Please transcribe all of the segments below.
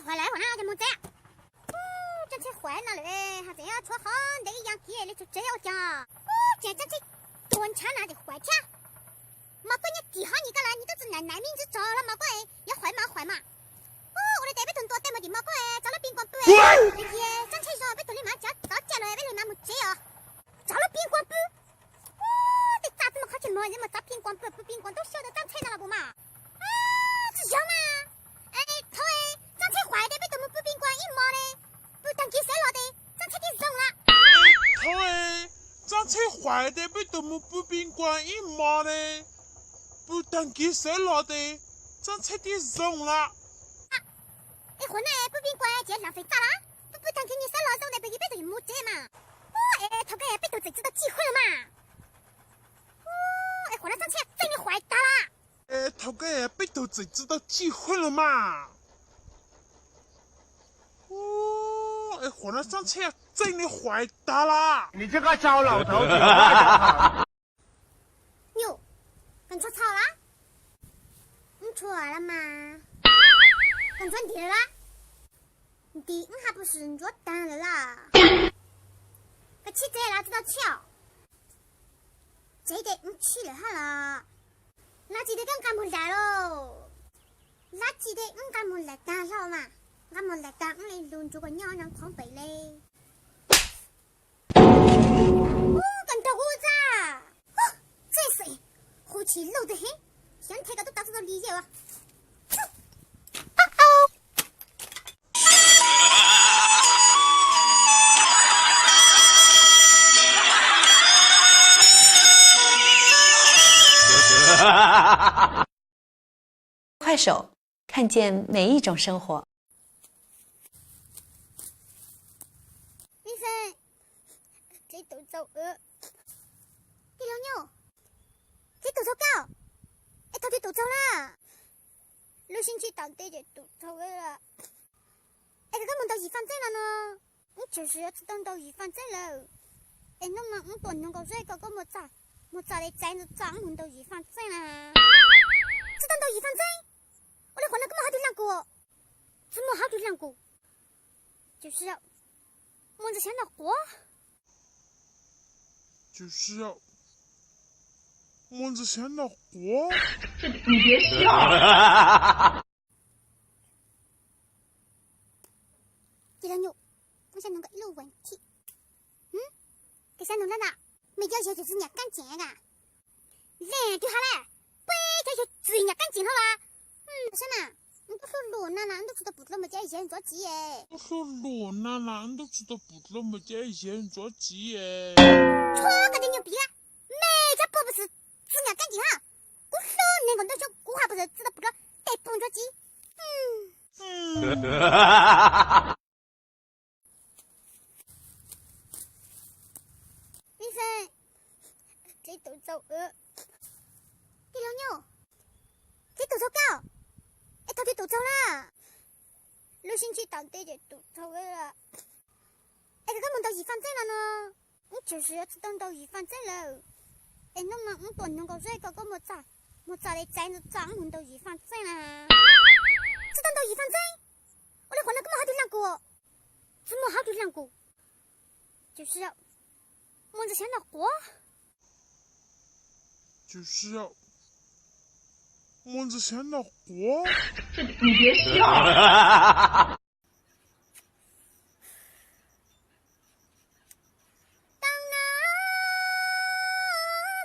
Huav lawm huav na, ces mus tsev. Tsob ntsheb huav no lawm, hais tseem yuav tshuav qhov ntev ib yam kiag li tsuas tsev ua cas. Ub, ces tsob ntsheb tuag ntshav na ces huav thiab. Mas koj nyiaj kim hov nyias koj lawm, nyias twb tsis naiv naiv me ntsis tso los mas koj yuav huav mas huav mas. Ub, ua li ces peb tug ntua tej mas tim mas koj txav lub pij nkuas pw. Ua li ces tsob ntsheb zog peb tug li mas tsav tsav caj los peb li mas mus tsev os. Txav lub pij nkuas pw. Ub, tej txaj tsis muaj qhov tsis muag, mus txav pij nkuas pw, pw pij nkuas tub xyuas tsob ntsheb no los puas mas. Tsis yog mas. Thov tsob ntsheb huav ces peb tug mus pw pij nkuas ib hmo ne, pw tag kis sawv los ces tsob ntsheb twb zoo lawm. Thov tsob ntsheb huav ces peb tug mus pw pij nkuas ib hmo ne, pw tag kis sawv los ces tsob ntsheb twb zoo lawm. Es qhov no pw pij nkuas ces lam feem txaj lawm, pw pw tag kis nyias sawv los zoo tes pw kis peb tug mus tsev mas. Ub, es thaum kawg peb tug txawm tsis tau txij hwb los mas. Ub, es qhov no tsob ntsheb txeej li huav tag lawm. Es thaum kawg peb tug txawm tsis tau txij hwb los mas. Ub, es qhov no tsob ntsheb txeej li huav tag lawm. Nyuj, koj ntxhuav txhaum lawm? Ntxhuav lawm mas. Koj ntxhuav ntim lawm lawm? Ntim wb haj puas sim ntxhuav tag lawm lawm. Koj tshij tsev los tsis tau tshij os? Tsev ces wb tshij lawm hab los. Lab tsis tias koj nqa mus lawm lauj? Lab tsis tias wb nqa mus lawm tag hlo mas. Nqa mus lawm tag wb li lug ntsuav kom nyob zoo qhov pem li. Ub, koj nrog kuv txaj. Txij xwm, hu chim luj twg heev, xyov nthe koj tub tau txij tau li yej os. 快手，看见每一种生活。Ib xeem, txiv tus txaus, tij laug Nyuj, txiv tus txaus koj, es thaum txiv tus txaus na, lub sib ntsib tom ntej ces tus txaus, es koj mus ntaus yim faj ntxeeb no no, ub tsuas yog tsis tau ntaus yim faj ntxeeb lawm, es hnub no ub tuam nyoog nkaus zeb ko koj muaj txaj, muaj txaj li txaiv ntxov txaj ub mus ntaus yim faj ntxeeb na. Tsis tau ntaus yim faj ntxeeb, ua li qhov no koj muaj hauv twg leej kuv, tsis muaj hauv twg leej kuv, tsis yog, muaj ntxim xyov noj quav, tsis yog, muaj ntxim xyov noj quav. Tij laug Nyuj, muab xyaw noog koj ib lub vas thiv. Koj xyaw noog na na, mej cov yawg txwv nyam keeb ntseeg na. Leej twg hais lawm, peb cov yawg txwv nyam keeb ntseeg hlo las. Saib na, wb tub hlub lus na na, wb tub tsis tau pum dlua mej cov yawg ntxuav txiv. Tub hlub lus na na, wb tub tsis tau pum dlua mej cov yawg ntxuav txiv. Tshuav koj tej nyuag piv lawm, mej cov pog puas txwv nyam keeb ntseeg hab. Kuv hlub neeg nkaus ntuj xyoob kuv haj puas txwv tau pum dlua tej pog ntxuav txiv. Ib xeem, txiv tus txaus, tij laug Nyuj, txiv tus txaus koj, es thaum txiv tus txaus na, lub sib ntsib tom ntej ces tus txaus, es koj mus ntaus yim faj ntxeeb no no, ub tsuas yog tsis tau ntaus yim faj ntxeeb lawm, es hnub no ub tuam nyoog nkaus zeb ko koj muaj txaj, muaj txaj li txaiv ntxov txaj ub mus ntaus yim faj ntxeeb na. Tsis tau ntaus yim faj ntxeeb, ua li qhov no koj muaj hauv twg leej kuv, tsis muaj hauv twg leej kuv, tsis yog, muaj ntxim xyov noj quav, tsis yog, muaj ntxim xyov noj quav. Tag na,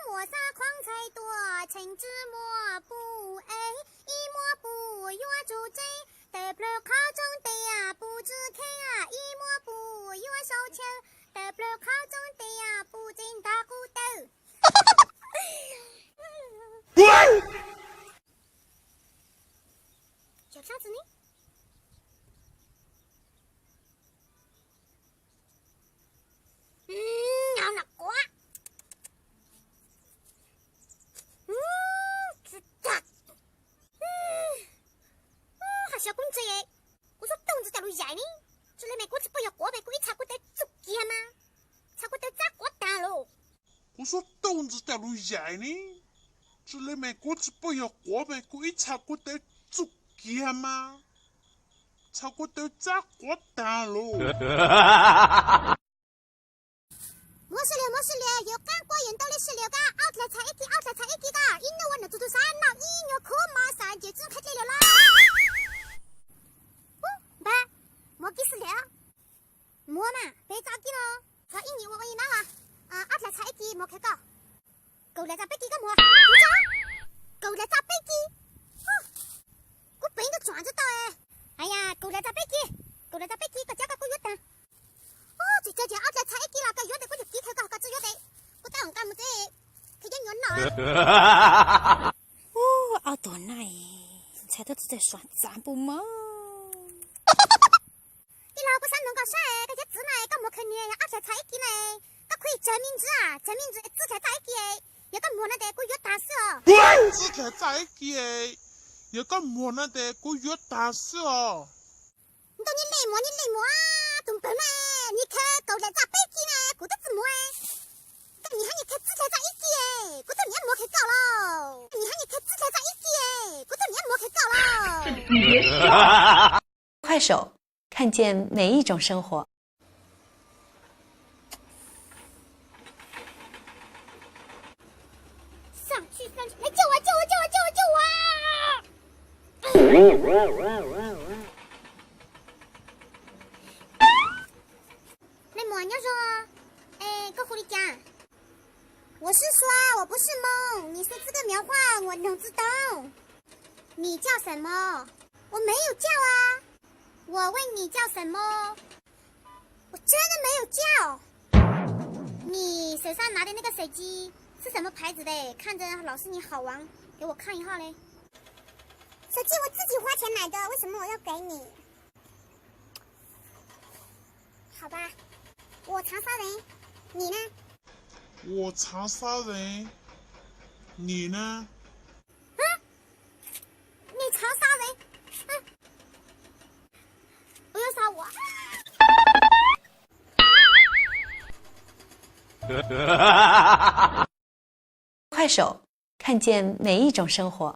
muaj xav qhuav ntxhais tuaj tseem tsis muaj pum es ib muab pum yuav tsum tseeb, tawm plaws qhov rooj tias pum tsis kheev, ib muab pum yuav sau chaw, tawm plaws qhov rooj tias pum tseem ntag qub tawm. Yog sab tsi ne? Nyob nram quav. Tsis tag. Hais xyov kuv ntse, kuv xub taug ntxiv tas lus yaim ne. Tsis li mas kuv tsis pub yog quav mas kuv ib txha kuv tawv txuj kiag mas, txha kuv tawv txab quav tag lauj. Kuv xub taug ntxiv tas lus yaim ne. Tsis li mas kuv tsis pub yog quav mas kuv ib txha kuv tawv txuj kiag mas, Txhais kuv twb txaj quav tag lauj. Muab sib lias, muab sib lias, yuav qaab kuab yuav ntau le sib lias koj, aub dlaim txhais ib kis, aub dlaim txhais ib kis koj, ib nyuag ua nws tus tus xav noj ib nyuag khub mov xav nce txwj qhov dlej lias los. Npawg, muab kib sib lias. Muab mas peb txoj kib no. Thov ib nyuag ua ib nab los, aub dlaim txhais ib kis muab khaws koj. Kaum dlaim txhais peb kis koj muab. Kaum dlaim txhais peb kis. Kuv pem ntug tsoom tsis tau. Hais yog kaum dlaim txhais peb kis, kaum dlaim txhais peb kis koj cab koj kuj yuav tag. Tsis tau ces aub dlaim txhais ib kis los koj yuav tes kuv yuav kib khaws koj, koj tsis yuav tes kuv tab mus koj mus teb, khaws cov nyuam no. Ub, ob tug no ntxhais tuaj txog txaj suav txav npuj mog. Tij laug, kuv xav nug koj saib, koj cov txiv na koj muab khaws niag aub dlaim txhais ib kis na, koj khuv tsawg me ntsis, tsawg me ntsis txwj dlaim txhais ib kis, yog koj muag no tes kuv yuav tag xwb os. Txwj dlaim txhais ib kis, yog koj muag no tes kuv yuav tag xwb os. Ntau nyiaj lej muag, nyiaj lej muag, tus npawg na, nyiaj khaws kaum dlaim txhais peb kis na kuv twb tsis muag. Koj nyiam hab nyiaj khaws txwj dlaim txhais ib kis, kuv twb nyiam muab khaws koj los. Nyiam hab nyiaj khaws txwj dlaim txhais ib kis, kuv twb nyiam muab khaws koj los. 快手，看见每一种生活。 Leej muam nyob zoo, es koj hu li cas? 我是说，我不是懵，你说这个苗话我弄不懂。你叫什么？我没有叫啊。我问你叫什么？我真的没有叫。你手上拿的那个手机是什么牌子的？看着老是你好玩，给我看一下嘞。手机我自己花钱买的，为什么我要给你？ 好吧，我长沙人，你呢？我长沙人，你呢？啊？你长沙人？啊？不要杀我！ 快手，看见每一种生活。